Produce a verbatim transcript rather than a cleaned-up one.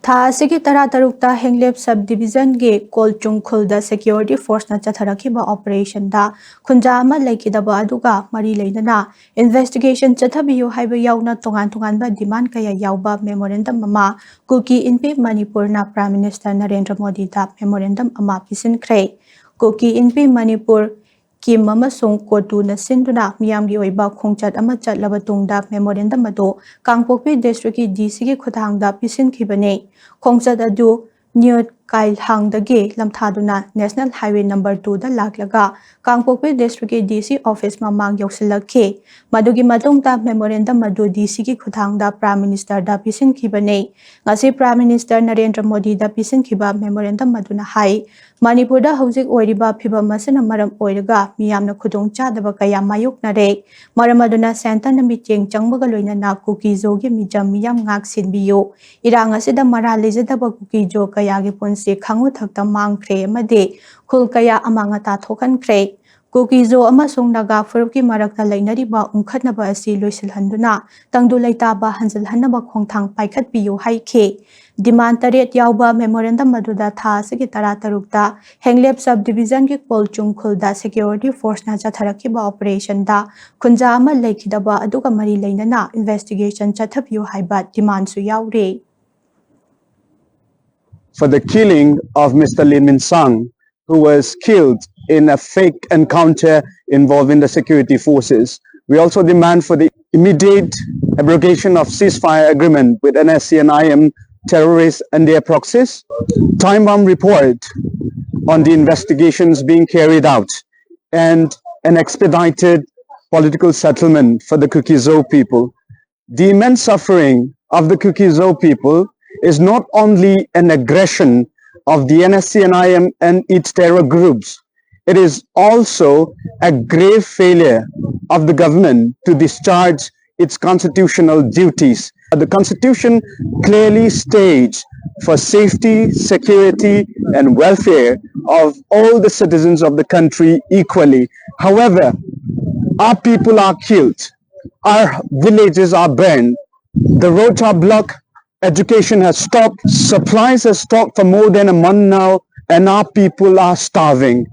ꯊꯥ ꯑꯁꯤꯒꯤ ꯇꯔꯥꯇꯔꯨꯛꯇ ꯍꯦꯡꯂꯦꯞ ꯁꯕ ꯗꯤꯕꯤꯖꯟꯒꯤ ꯀꯣꯜꯆꯨꯡ ꯈꯨꯜꯗ ꯁꯦꯀ꯭ꯌꯨꯔꯤꯇꯤ ꯐꯣꯔꯁꯅ ꯆꯠꯊꯔꯛꯈꯤꯕ ꯑꯣꯄꯔꯦꯁꯟꯗ ꯈꯨꯟꯖꯥ ꯑꯃ ꯂꯩꯈꯤꯗꯕ ꯑꯗꯨꯒ ꯃꯔꯤ ꯂꯩꯅꯅ ꯏꯟꯚꯦꯁꯇꯤꯒꯦꯁꯟ ꯆꯠꯊꯕꯤꯌꯨ ꯍꯥꯏꯕ ꯌꯥꯎꯅ ꯇꯣꯉꯥꯟ ꯇꯣꯉꯥꯟꯕ ꯗꯤꯃꯥꯟ ꯀꯌꯥ ꯌꯥꯎꯕ ꯃꯦꯃꯣꯔꯦꯟꯗꯝ ꯑꯃ ꯀꯨꯀꯤ ꯏꯟꯄꯤ ꯃꯅꯤꯄꯨꯔꯅ ꯄ꯭ꯔꯥꯏꯝ ꯃꯤꯅꯤꯁꯇꯔ ꯅꯔꯦꯟꯗ꯭ꯔ ꯃꯣꯗꯤꯗ ꯃꯦꯃꯣꯔꯦꯟꯗꯝ ꯑꯃ ꯄꯤꯁꯤꯟꯈ꯭ꯔꯦ꯫ ꯀꯨꯀꯤ ꯏꯟꯄꯤ ꯃꯅꯤꯄꯨꯔ ꯀꯤꯝ ꯑꯃꯁꯨꯡ ꯀꯣꯇꯨꯅ ꯁꯤꯟꯗꯨꯅ ꯃꯤꯌꯥꯝꯒꯤ ꯑꯣꯏꯕ ꯈꯣꯡꯆꯠ ꯑꯃ ꯆꯠꯂꯕ ꯇꯨꯡꯗ ꯃꯦꯃꯣꯔꯦꯟꯗꯝ ꯑꯗꯨ ꯀꯥꯡꯄꯣꯛꯄꯤ ꯗꯤꯁꯇ꯭ꯔꯤꯛꯀꯤ ꯗꯤ ꯁꯤꯒꯤ ꯈꯨꯠꯊꯥꯡꯗ ꯄꯤꯁꯤꯟꯈꯤꯕꯅꯤ꯫ ꯈꯣꯡꯆꯠ ꯑꯗꯨ ꯅ꯭ꯌꯨ ꯀꯥꯏꯜꯍꯥꯡꯗꯒꯤ ꯂꯝꯊꯥꯗꯨꯅ ꯅꯦꯁꯅꯦꯜ ꯍꯥꯏꯋꯦ ꯅꯝꯕꯔ ꯇꯨꯗ ꯂꯥꯛꯂꯒ ꯀꯥꯡꯄꯣꯛꯄꯤ ꯗꯤꯁꯇ꯭ꯔꯤꯛꯀꯤ ꯗꯤ ꯁꯤ ꯑꯣꯐꯤꯁ ꯃꯃꯥꯡ ꯌꯧꯁꯤꯜꯂꯛꯈꯤ꯫ ꯃꯗꯨꯒꯤ ꯃꯇꯨꯡꯗ ꯃꯦꯃꯣꯔꯦꯟꯗꯝ ꯑꯗꯨ ꯗꯤ ꯁꯤꯒꯤ ꯈꯨꯠꯊꯥꯡꯗ ꯄ꯭ꯔꯥꯏꯝ ꯃꯤꯅꯤꯁꯇꯔꯗ ꯄꯤꯁꯤꯟꯈꯤꯕꯅꯤ꯫ ꯉꯁꯤ ꯄ꯭ꯔꯥꯏꯝ ꯃꯤꯅꯤꯁꯇꯔ ꯅꯔꯦꯟꯗ꯭ꯔ ꯃꯣꯗꯤꯗ ꯄꯤꯁꯤꯟꯈꯤꯕ ꯃꯦꯃꯣꯔꯦꯟꯗꯝ ꯑꯗꯨꯅ ꯍꯥꯏ, ꯃꯅꯤꯄꯨꯔꯗ ꯍꯧꯖꯤꯛ ꯑꯣꯏꯔꯤꯕ ꯐꯤꯚꯝ ꯑꯁꯤꯅ ꯃꯔꯝ ꯑꯣꯏꯔꯒ ꯃꯤꯌꯥꯝꯅ ꯈꯨꯗꯣꯡꯆꯥꯗꯕ ꯀꯌꯥ ꯃꯥꯌꯣꯛꯅꯔꯦ꯫ ꯃꯔꯝ ꯑꯗꯨꯅ ꯁꯦꯟꯇꯔꯅ ꯃꯤꯠꯌꯦꯡ ꯆꯪꯕꯒ ꯂꯣꯏꯅꯅ ꯀꯨꯀꯤꯖꯣꯒꯤ ꯃꯤꯆꯝ ꯃꯤꯌꯥꯝ ꯉꯥꯛ ꯁꯦꯟꯕꯤꯌꯨ꯫ ꯏꯔꯥꯡ ꯑꯁꯤꯗ ꯃꯔꯥ ꯂꯩꯖꯗꯕ ꯀꯨꯀꯤꯖꯣ ꯀꯌꯥꯒꯤ ꯄꯨꯟꯁꯤ ꯈꯥꯉꯨ ꯊꯛꯇ ꯃꯥꯡꯈ꯭ꯔꯦ ꯑꯃꯗꯤ ꯈꯨꯜ ꯀꯌꯥ ꯑꯃꯥꯡ ꯑꯇꯥ ꯊꯣꯛꯍꯟꯈ꯭ꯔꯦ꯫ ꯀꯨꯀꯤꯖꯣ ꯑꯃꯁꯨꯡ ꯅꯥꯒꯥ ꯐꯨꯔꯨꯞꯀꯤ ꯃꯔꯛꯇ ꯂꯩꯅꯔꯤꯕ ꯎꯪꯈꯠꯅꯕ ꯑꯁꯤ ꯂꯣꯏꯁꯤꯜꯍꯟꯗꯨꯅ ꯇꯪꯗꯨ ꯂꯩꯇꯥꯕ ꯍꯟꯖꯤꯜꯍꯟꯅꯕ ꯈꯣꯡꯊꯥꯡ ꯄꯥꯏꯈꯠꯄꯤꯌꯨ ꯍꯥꯏꯈꯤ꯫ ꯗꯤꯃꯥꯟ ꯇꯔꯦꯠ ꯌꯥꯎꯕ ꯃꯦꯃꯣꯔꯦꯟꯗꯝ ꯑꯗꯨꯗ ꯊꯥ ꯑꯁꯤꯒꯤ ꯇꯔꯥꯇꯔꯨꯛꯇ ꯍꯦꯡꯂꯦꯞ ꯁꯕ ꯗꯤꯕꯤꯖꯟꯒꯤ ꯀꯣꯜꯆꯨꯡ ꯈꯨꯜꯗ ꯁꯦꯀ꯭ꯌꯨꯔꯤꯇꯤ ꯐꯣꯔꯁꯅ ꯆꯠꯊꯔꯛꯈꯤꯕ ꯑꯣꯄꯔꯦꯁꯟꯗ ꯈꯨꯟꯖꯥ ꯑꯃ ꯂꯩꯈꯤꯗꯕ ꯑꯗꯨꯒ ꯃꯔꯤ ꯂꯩꯅꯅ ꯏꯟꯚꯦꯁꯇꯤꯒꯦꯁꯟ ꯆꯠꯊꯕꯤꯌꯨ ꯍꯥꯏꯕ ꯗꯤꯃꯥꯟꯁꯨ ꯌꯥꯎꯔꯤ꯫ For the killing of Mister Lin Min Sang, who was killed in a fake encounter involving the security forces. We also demand for the immediate abrogation of ceasefire agreement with N S C N I M terrorists and their proxies, time-bound report on the investigations being carried out, and an expedited political settlement for the Kuki-Zo people. The immense suffering of the Kuki-Zo people is not only an aggression of the N S C N I M and its terror groups, it is also a grave failure of the government to discharge its constitutional duties. The Constitution clearly states for safety, security, and welfare of all the citizens of the country equally. However, our people are killed, our villages are burned, the roads are blocked, Education has stopped. Supplies has stopped for more than a month now, and our people are starving.